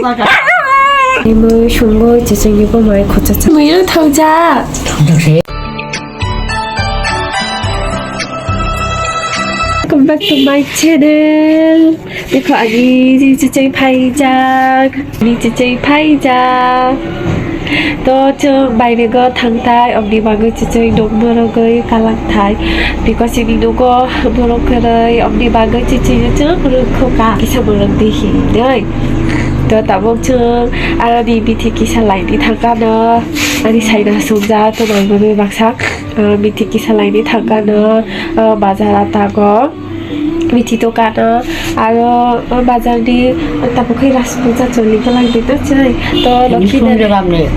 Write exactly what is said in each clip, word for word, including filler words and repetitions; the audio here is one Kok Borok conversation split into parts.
Imo sungo chichingni bo mai khocha cha. Muiru thauja. Welcome back to my channel. Dekho ani chiching phaijak. Ni chiching phaijak. To chwng bairego thangtai, omni bagwi chiching nuk morogwi kalangtai. Because ini nugo morok kwrwi, omni bagwi chiching chwng rwkhoka. Kisa morok di hinwi. To tabuk chwng aroni bithi kisa laini thangkano. Ani saina sumjak to naimanwi baksa. Ah, bithi kisa laini thangkano, ah, bazar atago. Bithi dokano, aro, ah, bazar ni tabuk khe Ras puja choli kwlai di to chai. To Lokhi na-, Sundram ni.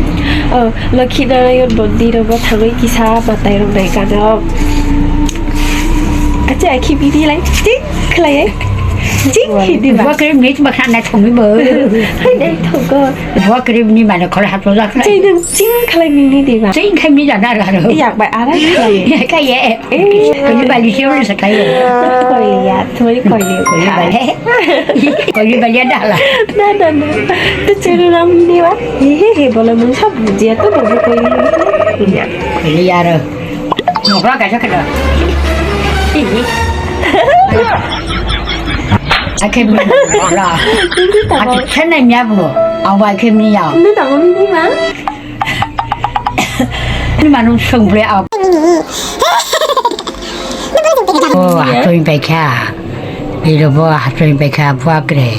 Oh, Lokhi Narayan mondir rogo thangwi kisa matai rok nai kano. Acha, akhi bini lai, tik khlai ai. Tik hi di ba. Bua kre mit ma khana thongwi bo. Hai dai thogo. Bua kre ni mane khol hat lo jak. Chai nang ching khlai mini di ba. Ching khai mi jana ra ro. Yak bai ara khlai. Ka ye. Eh. Kali bali se ro sakai. Koi ya, thoi koi ya. Kali bali. Kali bali ada la. Na, na, na. Tu churu ram ni wa. He, he, he, bole mun sab bujia tu babu koi ya. Kali ya ro. Nokla kaisa khada. Akhe mi la. Ati khenai mi abro. Awa akhe mi ya. Ndu tamo mi ma? Ni manu songbre ab. Oh, hatoi paikha. Iro bo hatoi paikha buakre.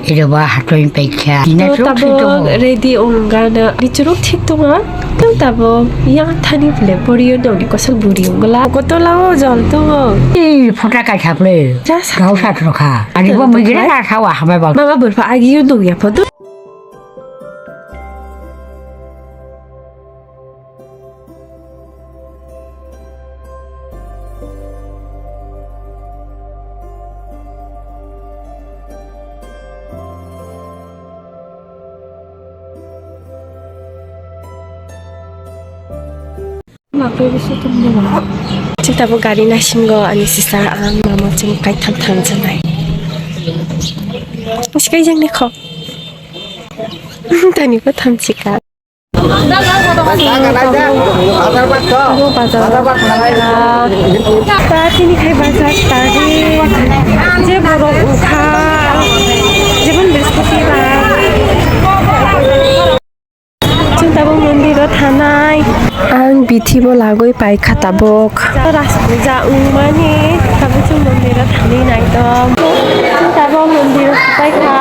Iro ba hatoi paikha. Tina to chuk tabuk thik tongo. Ready ongana. Ni churuk thik tongo. Tang tabuk yang thani ble poriyo nongni kosol buri ongla. Kotola o jol tongo. Ih, phota kaisa ble. Jas. Gau sat rokha. Ani bo mui gire na sawa hamai ba. Mama burpha agiyo nongya photo. Chwng tabuk gari nasingo ani sisa ang mama chwng kaitham thanjanai. Sikai jang ni kho. Tani bo thamchika. Abo bazar. Ta tini khai bazar tari. Je borok ukha. Jebon brispoti bar. Chwng tabuk mondir o thanai. Ang bithi bo lagwi paikha tabuk. Ras puja wngmani tabuk chwng mondir o thangwi naidok. Chwng tabuk mondir o paikha.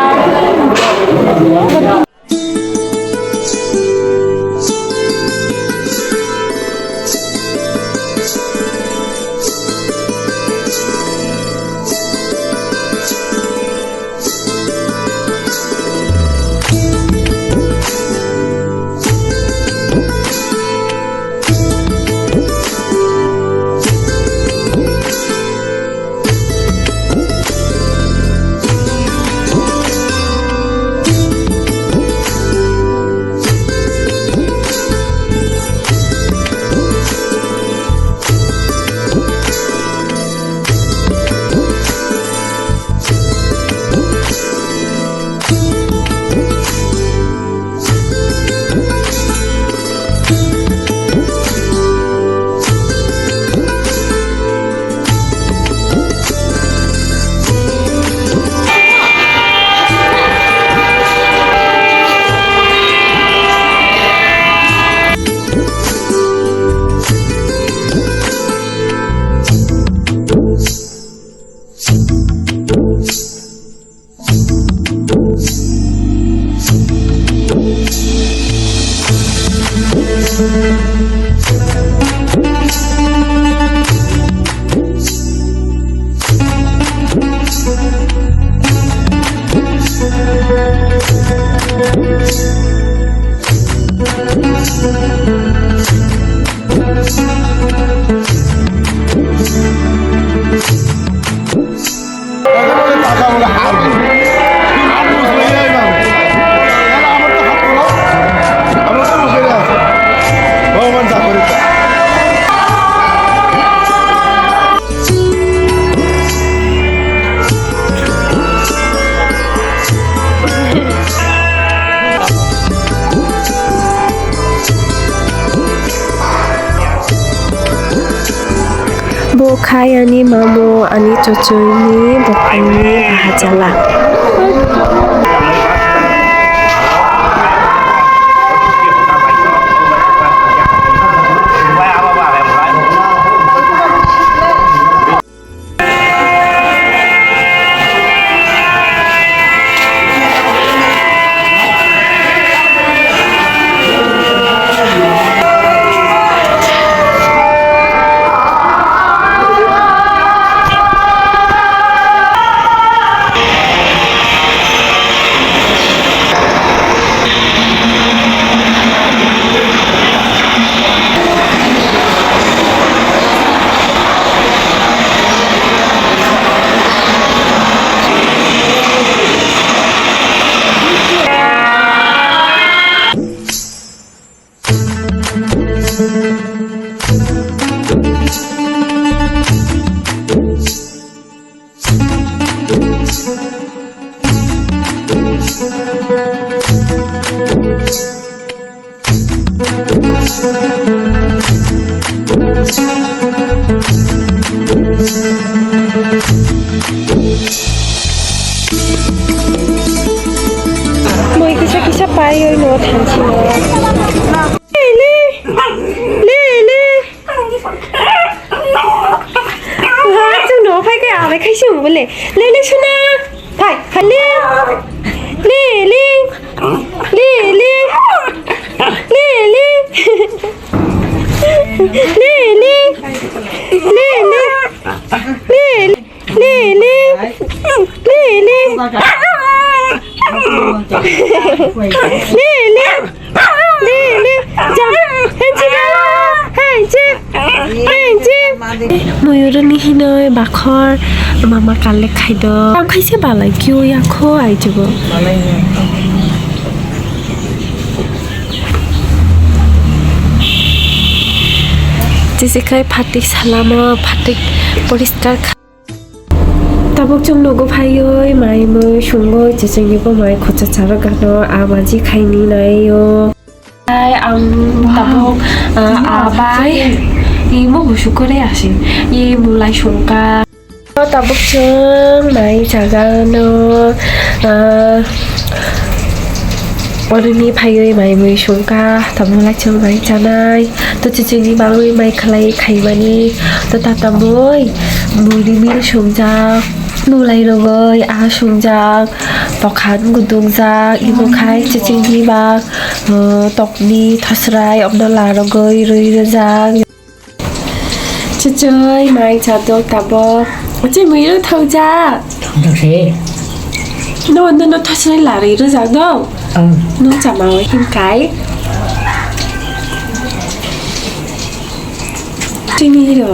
Khai ani mamu ani chochoi ni bokong ni bahajala. Moi kisa kisa pai oi no thansi no. Lili! Lili! Wah, chwng no phai khe abai khai se wng bole. Lili suna! Phai, phai le! Lili! Lili! Lili! Lili! Lili! Lili! Lili! Lili! Lili! Lili! Jam! Hanchi ka! Hanchi! Hanchi! Moyuruni hinoi bakhor mama kale khaido. Ang khaise balai kyo yakho ai jugo. Chisikai phatik salamo, phatik poriskar kha-, tabuk chwng nugo phaiwi mai mui sungwi chichingni bo mai khucha charwk gano amaji khaini naio. Ai ang tabuk, ah, abai imo busu kore asi i mulai sungka. Tabuk chwng mai jaga no, ah, oroni phaiwi mai mui sungka, tamo lai chwng mai chanai, to chichini bagwi mai khlai khaimani, to tata mui, mui rimil sungjak, mulai rogwi ah sungjak, tokhan gudukjak, imo khai chichini bag, ah, tokni thosrai, omno la rogwi rwi rwjak. Chichoi mai chadok tabok. Chichoi mui rw thokjak. Thokjak se. No, no, no, thosnai larwi rwjak dong. Ang. Nung chama o himkai. Chini rw.